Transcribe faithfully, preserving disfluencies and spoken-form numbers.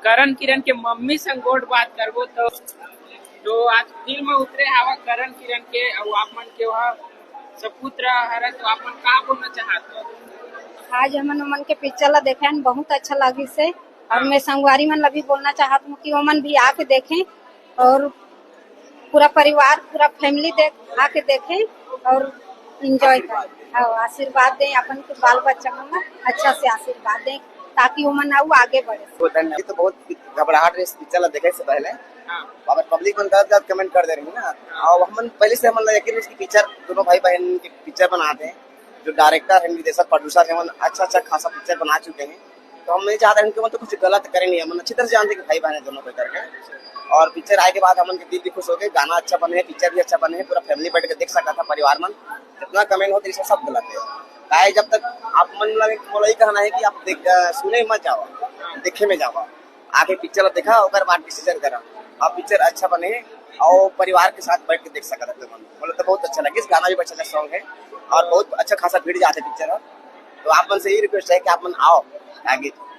करण किरण के मम्मी संग गोठ बात करबो तो, तो आज फिल्म उतरे हवा करण किरण के, अउ आप मन के वह सपुत्र हरे, तो आप मन का बोलना चाहत हो? आज हमन ओमन के पिक्चर ला देखे हन, बहुत अच्छा लगिस हे। और मैं संगवारी मन ला भी बोलना चाहत हूँ कि ओमन भी आके देखें और पूरा परिवार, पूरा फैमिली देख, आके देखें और एंजॉय करें। हाँ, आशीर्वाद दें अपन के बाल बच्चा मन ला, अच्छा से आशीर्वाद दें, ताकि ओमन अउ आगे बढ़े। तो धन्यवाद। तो बहुत घबराहट रहे इस पिक्चर ला देखे से पहले। हाँ। अब पब्लिक मन गलत गलत कमेंट कर दे रही है ना, और हमन पहले से हमन ला यकीन है कि पिक्चर, दोनों भाई बहन के पिक्चर बनाते हैं, जो डायरेक्टर है, निर्देशक, प्रोड्यूसर है, हमन अच्छा अच्छा खासा पिक्चर बना चुके हैं। तो हम नहीं चाहते हैं कि हमन तो कुछ गलत करें नहीं, हमन अच्छी तरह से जानते हैं कि भाई बहन है दोनों को करके। और पिक्चर आए के बाद हमन के दिल भी खुश हो गए, गाना अच्छा बने है, पिक्चर भी अच्छा बने है, पूरा फैमिली बैठ के देख सकता था परिवार मन। जितना कमेंट होते इसमें सब गलत है। काहे जब तक आप मन लगे, मोला ही कहना है कि आप देख, अ, सुने मत जाओ, देखे में जाओ। आके पिक्चर देखा, ओकर बाद डिसीजन करा। अब पिक्चर अच्छा बने और परिवार के साथ बैठ के देख सकत हते मन। मोला तो बहुत अच्छा लगे, गाना भी अच्छा अच्छा सॉन्ग है और बहुत अच्छा खासा भीड़ जाते पिक्चर है। तो आप मन से यही रिक्वेस्ट है कि आप मन आओ आगे।